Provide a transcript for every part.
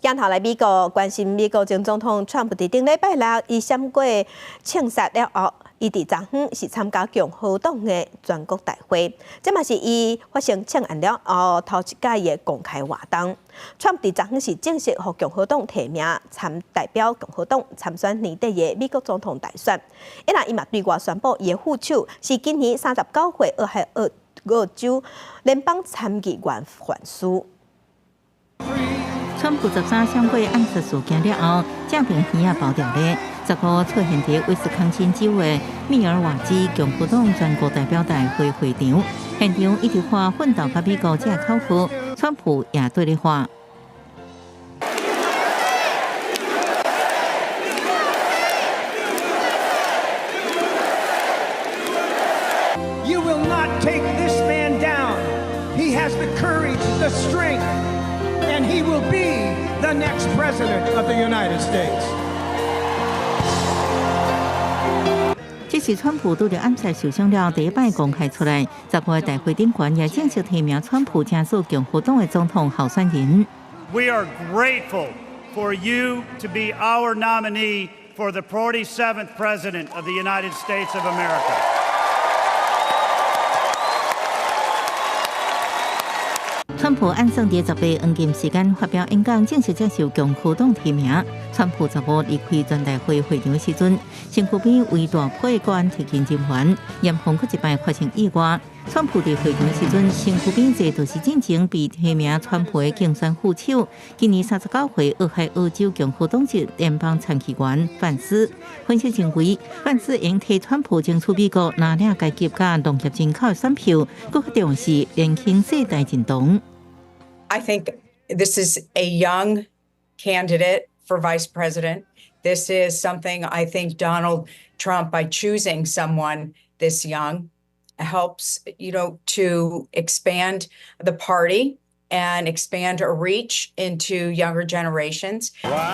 鏡頭來美國，關心美國前總統川普佇頂禮拜六，伊閃過槍殺了後，伊佇昨昏是參加共和黨的全國大會，這嘛是伊發生槍案了後頭一擺的公開活動。川普佇昨昏是正式予共和黨提名參代表共和黨參選年底的美國總統大選。伊若伊嘛對外宣布，伊的副手是今年39歲俄亥俄州聯邦參議員范斯。川普13閃過暗殺事件了後，這爿耳仔包掉咧。15出現佇威斯康辛州的密爾瓦基共和黨全國代表大會會場，現場一直喊奮鬥佮美國這口號，川普也綴咧喊。 You will not take this man down. He has the courage, the strength, and he will be the next president of the United States. 這是川普拄著暗殺受傷了第一擺公開出來，15大會頂懸也正式提名川普成做共和黨的總統候選人。 We are grateful for you to be our nominee for the 47th President of the United States of America. 川普按算佇18黃金時間發表演講，正式接受共和黨提名。川普15離開全代會會場時陣，身軀邊圍大批國安特勤人員，嚴防閣一擺發生意外。川普佇會場時陣，身軀邊坐就是進前被提名川普的競選副手，今年39歲俄亥俄州共和黨籍聯邦參議員范斯。分析認為，范斯應替川普爭取美國藍領階級佮農業人口的選票，閣較重視年輕世代認同。 I think this is a young candidate for vice president. This is something I think Donald Trump, by choosing someone this young, helps to expand the party and expand a reach into younger generations.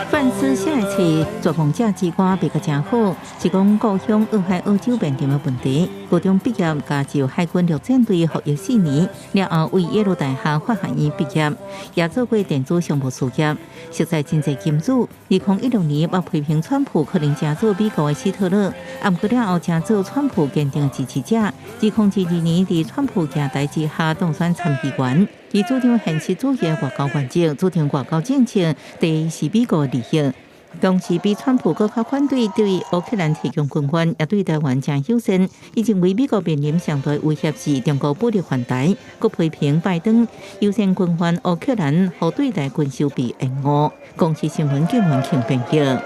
范斯寫的冊《絕望者之歌》賣甲誠好，是講故鄉俄亥俄州面臨的問題。高中畢業，加州海軍陸戰隊服役4年，了後為耶魯大學法學院畢業，也做過電子商務事業，熟似真濟金主。2016年，捌批評川普可能成做美國的希特勒，毋過了後成做川普堅定支持者。2022年，佇川普行台之下當選參議員。伊主張現實主義外交原則，主張外交政策第一是美國利益。同時，比川普閣較反對對烏克蘭提供軍援，也對台灣誠友善。伊認為美國面臨上大威脅是中國武力犯台，閣批評拜登優先軍援烏克蘭，予對台軍售被延誤。公視新聞警員慶編譯。